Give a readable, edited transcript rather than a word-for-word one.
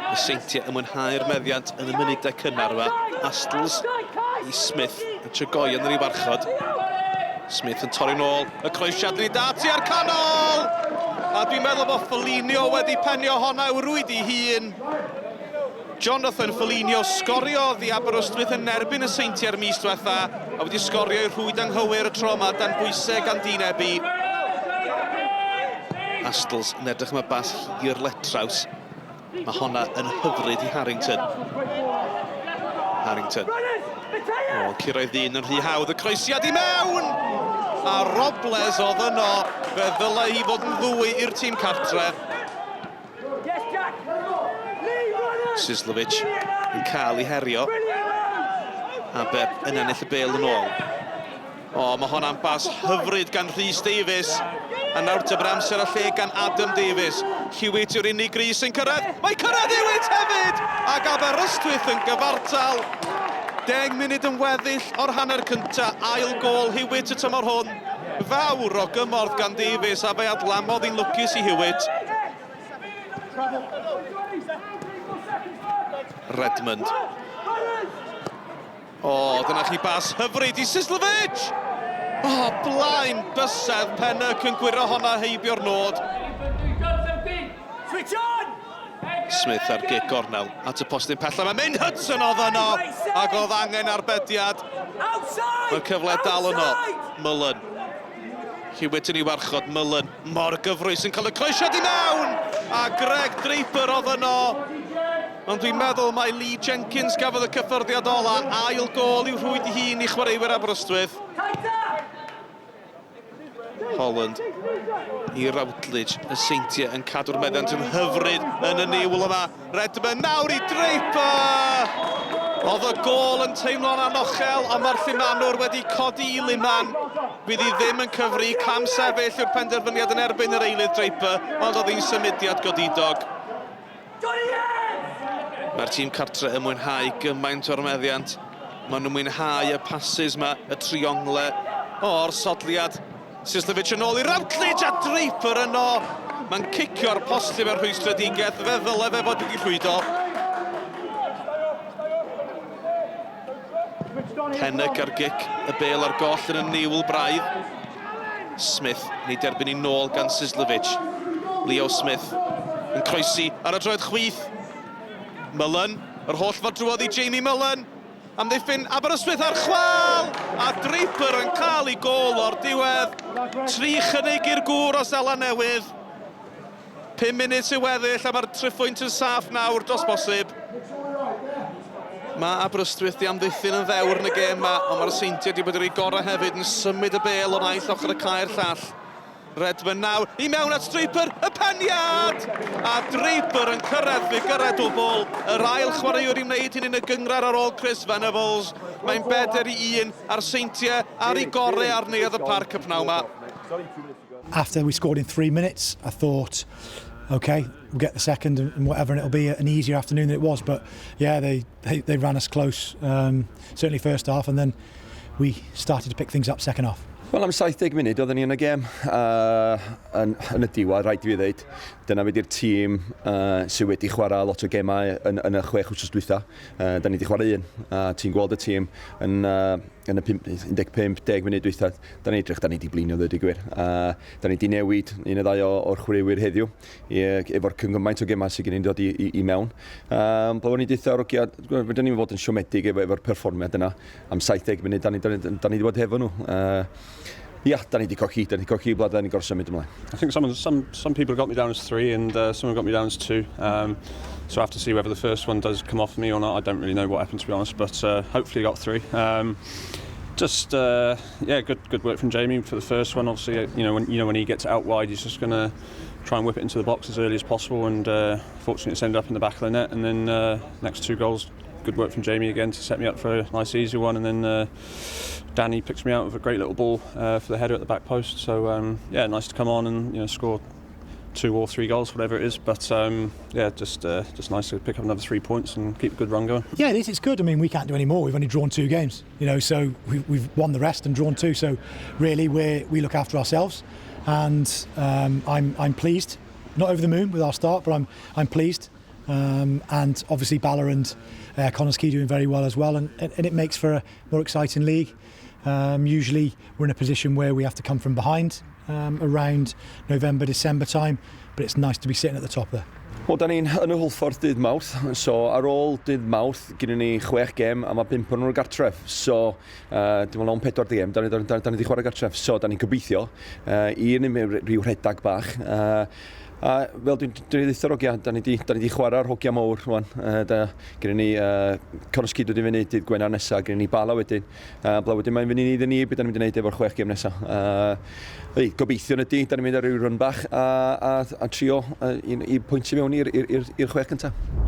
Y Seintiau yn mwynhau'r meddiant yn y munudau cynnar yma. Astles i Smith yn Tregoian yn ei warchod. Smith yn torri'n ôl. Y croesiad yn ei dati ar canol! A dwi'n meddwl bod Foligno wedi penio honna i'w rwyd i hun. Jonathan Foligno sgoriodd i Aberystwyth yn erbyn y Seintiau'r mis diwetha a wedi sgorio i'r rhwyd anghywir y tro yma dan bwysau gan Dean Ebby. Astles yn edrych am y bas hir letraws. Mae honna yn hyfryd i Harrington. Harrington. O, cyrraedd ddyn yn rhy hawdd. Y croesiad i mewn! A Robles oedd yno. Fe ddylai hi fod yn ddwy i'r tîm cartre. Sislovic yn cael ei herio. Aber yn ennill y bêl yn ôl. O, mae honna'n bas hyfryd gan Rhys Davies. A nawr te bod amser a lle gan Adam Davies. Hewitt yw'r unig Rhys sy'n cyrraedd. Mae cyrraedd Hewitt hefyd! Ac Aberystwyth yn gyfartal. 10 munud yn weddill o'r hanner cynta. Ail gôl Hewitt y tymor hwn. Fawr o gymorth gan Davies a fe adlamodd hi'n lwcus i Hewitt. Redmond. O, dyna chi bas hyfryd i Sislovic! O, blaen bysedd Pennock yn gwyro honna heibio'r nod. Smith ar gic gornel at y postyn pella. Mae'n mynd Hudson oedd yno ac oedd angen arbediad. Mae'r cyfle dal yno. Mullen. Hewitt yn ei warchod. Mullen mor gyfrwys yn cael y croesiad i mewn! A Greg Draper oedd yno. Ond dwi'n meddwl mai Lee Jenkins gafodd y cyffyrddiad ola, ail gôl i'w rhwyd ei hun i chwaraewyr Aberystwyth. Holland i Routledge, y Seintiau yn cadw'r meddiant yn hyfryd yn y niwl yma. Redmond nawr i Draper! Oedd y gôl yn teimlo'n anochel, ond mae'r llumanwr wedi codi i luman. Fydd hi ddim yn cyfri, cam sefyll yw'r penderfyniad yn erbyn yr eilydd Draper, ond oedd hi'n symudiad godidog. Mae'r tîm cartre yn mwynhau gymaint o'r meddiant. Maen nhw'n mwynhau y passes 'ma, y triongle o'r sodliad. Sislovic yn ôl i Routledge a Draper yno. Mae'n cicio'r postyn mewn rhwystredigaeth, fe ddyle fe fod wedi llwyddo. Pennock ar gic, y bêl ar goll yn y niwl braidd. Smith yn ei derbyn i nôl gan Sislovic. Leo Smith yn croesi ar y droed chwith. Mullen, yr holl ffordd drwodd i Jamie Mullen. Amddiffyn Aberystwyth ar chwâl! A Draper yn cael ei gôl o'r diwedd. Tri chynnig i'r gŵr o Seland Newydd. 5 munud sy'n weddill a mae'r triphwynt yn saff nawr dros bosib. Mae Aberystwyth di amddiffyn yn ddewr yn y gêm yma, ond mae'r Seintiau wedi bod ar eu gorau hefyd yn symud y bêl o naill ochr y cae'r llall. Redmond nawr i mewn at Draper, y peniad! A Draper yn cyrraedd ffigyrau dwbl, yr ail chwaraewr i wneud hyn yn y gynghrair ar ôl Chris Venables. Mae'n 4-1 a'r Seintiau ar eu gorau ar Neuadd y Parc y pnawn 'ma. After we scored in three minutes, I thought, okay, we'll get the second and whatever, and it'll be an easier afternoon than it was. But yeah, they, they, they ran us close, certainly first half, and then we started to pick things up second half. Wel, am 70 munud oedden ni yn y gêm. Yn, yn y diwedd, rhaid i fi ddeud, dyna fe di'r tîm sydd wedi chwarae lot o gemau yn, yn y chwech wythnos dwytha. Da ni wedi chwarae un, a ti'n gweld y tîm yn, yn y 15, 10 munud dwytha, da ni'n edrych, da ni wedi blino ddweud y gwir. Da ni wedi newid un neu ddau o'r chwaraewyr heddiw, i, efo'r cymaint o gemau sydd gen i'n dod i, i, i mewn. Um, Byddwn ni deutha Rogia, fydden ni'n fod yn siomedig efo, efo'r perfformiad yna am 70 munud, da ni, da ni, da ni wedi bod hefo nhw. Ia, da ni wedi cochi, da ni wedi cochi blad, da ni'n gorfod symud ymlaen. I think some people got me down as three and someone got me down as two. So I have to see whether the first one does come off me or not. I don't really know what happened to be honest, but hopefully got three. Just yeah, good good work from Jamie for the first one. Obviously, you know when you know when he gets out wide, he's just gonna try and whip it into the box as early as possible. And fortunately, it's ended up in the back of the net. And then next two goals, good work from Jamie again to set me up for a nice easy one. And then Danny picks me out with a great little ball for the header at the back post. So yeah, nice to come on and score two or three goals, whatever it is. But yeah, just just nice to pick up another 3 points and keep a good run going. Yeah, it is. It's good. I mean, we can't do any more. We've only drawn two games, so we've won the rest and drawn two. So really, we look after ourselves, and I'm pleased. Not over the moon with our start, but I'm pleased. And obviously Bala and Connah's Quay doing very well as well, and it makes for a more exciting league. Usually we're in a position where we have to come from behind around November, December time, but it's nice to be sitting at the top there. Wel, da ni'n yn y Hwlffordd dydd Mawrth, so ar ôl dydd Mawrth, gyda ni chwech gêm a mae bump o'n nhw'n gartref. So, dim ond pedwar gêm, da ni, da ni wedi chwarae gartref. So, da ni'n gobeithio i ni rhyw rhedag bach. A fel dwi'n dwi dweud o'r hogia, da ni di chwarae'r hogia mawr rwan. Da, gyda ni Connah's Quay dod i fyny dydd Gwener nesaf, gyda ni Bala wedyn. Bla wedyn mae'n fyny ni iddyn ni, beth da ni'n mynd i wneud efo'r chwech gêm nesaf. Ei, gobeithio ydy, da ni'n mynd ar ryw run bach a trio i pwyntio mewn i'r chwech cyntaf.